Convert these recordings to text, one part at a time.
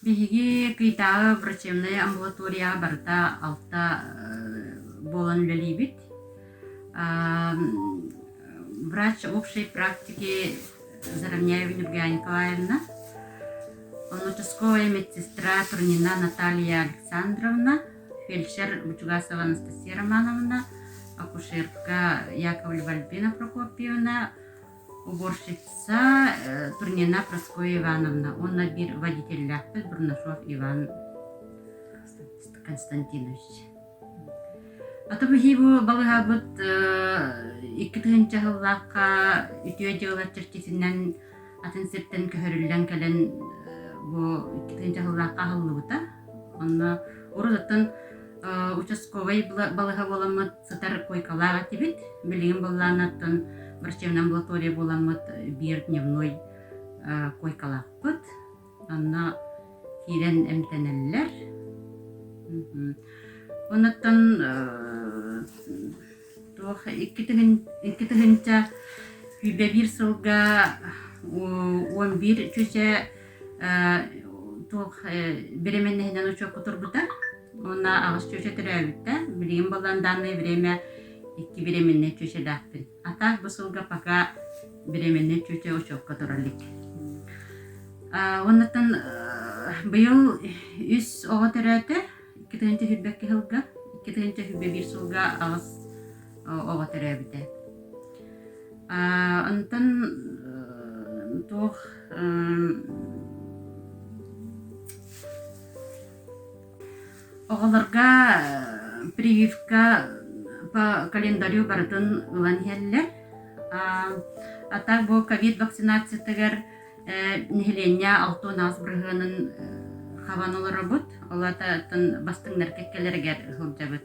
Биһиги Кыйтааҕы врачебнай амбулаторияҕа барыта алта буолан үлэлиибит. Врач общей практики Заровняева Нюргая Николаевна, участковая медсестра Турнина Наталья Александровна, фельдшер Бучугасова Анастасия Романовна, акушерка Яковлева Альбина Прокопьевна, Уборщица Турнина Прасковья Ивановна уонна биир водителлээхпит Бурнашов Иван Константинович. Ата биһи бу балыһабыт 2000 сыллаахха үтүө дьыала чэрчитинэн атын сиртэн көһөрүллэн кэлэн бу 2000 сыллаахха аһыллыбыта. Онно урут оттон участковай балыһа буоламмыт сытар куойкалаах этибит. Билигин былаанаттан врачебная амбулатория буоламмыт биир дневной куойкалаахпыт. Онно киирэн эмтэнэллэр. Онуттан туох 2021 сылга 11 чүчэ туох беременноһынан учуокка турбута. Уонна аҕыс чүөчэ төрөөбүттэ. Билигин буолан данное время икки беременнай чүөчэлээхпин. А так бу сылга пока беременнай чүөчэ учуокка турар илик. Уоннаттан быйыл үс оҕо төрөөтө. 2022 сылга, 2021 сылга аҕыс оҕо төрөөбүтэ. Онтон туох Оҕолорго прививка по календарю барытын ылан иһэллэр. А так бу ковид вакцинациятыгар нэһилиэнньэ 68 бырыһыанын хабан олоробут. Ол аата бастыҥнар кэккэлэригэр сылдьабыт.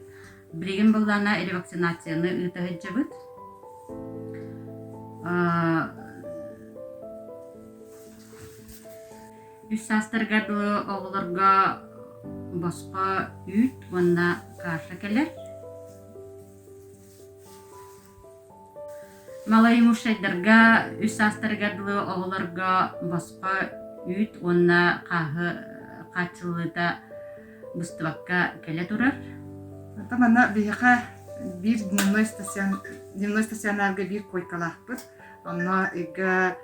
Билигин былаана ревакцинацияны ыыта сылдьабыт. Үс саастарыгар дылы оҕолорго босхо үүт уонна каша кэлэр. Малоимущайдарга үс саастарыгар дылы оҕолорго босхо үүт уонна хааһы хааччыллыыта быстыбакка кэлэ турар. Онтон манна биһиэхэ биир дневной стацион дневной стационарга биир койкалаахпыт. Онно ыйга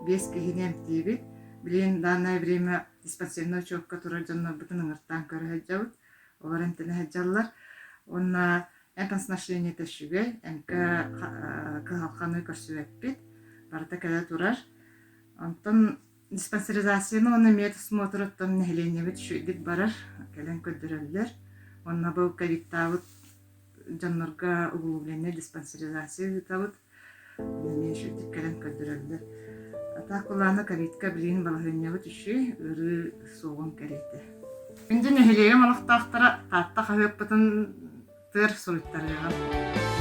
биэс киһини эмтиибит. Билигин данное время диспансернай учуокка турар дьоннорбутун ыҥыртаан көрө сылдьабыт. Олор эмтэнэ сылдьаллар. Уонна эмп оснащениета үчүгэй, эмкэ кыһалҕаны көрсүбэппит. Барыта кэлэ турар. Онтон диспансеризацияны уонна медосмотр оттон нэһилиэнньэбит үчүгэйдик барар, кэлэн көрдөрөллөр. Уонна бу ковидтаабыт дьоннорго углубленнай диспансеризация ыытабыт. Эмиэ үчүгэйдик кэлэн көрдөрөллөр. А так былаана ковидка билигин балаһыанньабыт үчүгэй, ыарыы суоҕун кэриэтэ. Күндү нэһилиэгим олохтоохторо Таатта хаһыаппытын тыар суруйтарыаҕым.